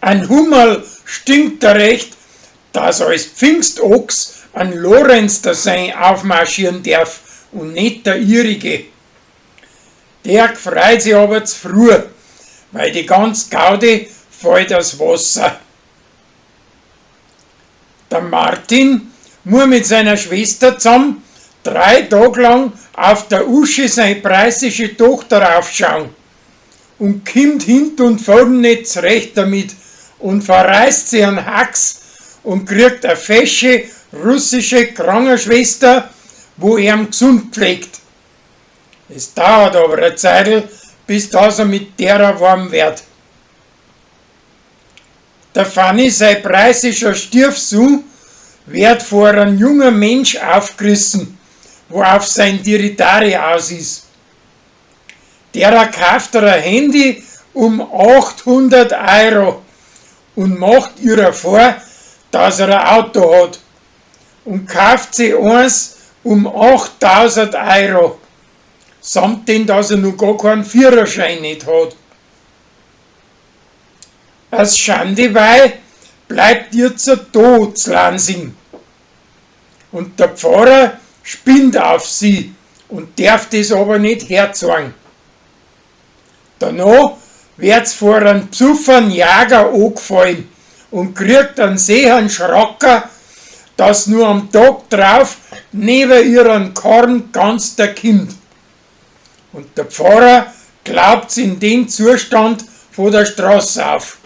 An Hummerl stinkt er recht, dass als Pfingstochs an Lorenz der sein aufmarschieren darf und nicht der ihrige. Der freut sich aber zu früh, weil die ganz Gaudi fällt aus Wasser. Der Martin muss mit seiner Schwester zusammen 3 Tage lang auf der Uschi seine preußische Tochter aufschauen und kommt hint und vorn nicht zurecht damit und verreißt sich an Hax und kriegt eine fesche russische Krankenschwester, wo er ihm gesund pflegt. Es dauert aber eine Zeitl, bis dass er mit derer warm wird. Der Fanny, sein preußischer Stiefsohn, wird vor einem jungen Mensch aufgerissen, wo auf sein Diritari aus ist. Derer kauft er ein Handy um 800 Euro und macht ihrer vor, dass er ein Auto hat und kauft sie eins um 8000 Euro, samt dem, dass er noch gar keinen Führerschein nicht hat. Als Schandewei bleibt jetzt da zu Lansing. Und der Pfarrer spinnt auf sie und darf das aber nicht herzeigen. Danach wird's vor einem besoffenen Jager angefallen und kriegt einen sehen Schracker, dass nur am Tag drauf neben ihren Korn ganz der Kind. Und der Pfarrer glaubt's in dem Zustand vor der Straße auf.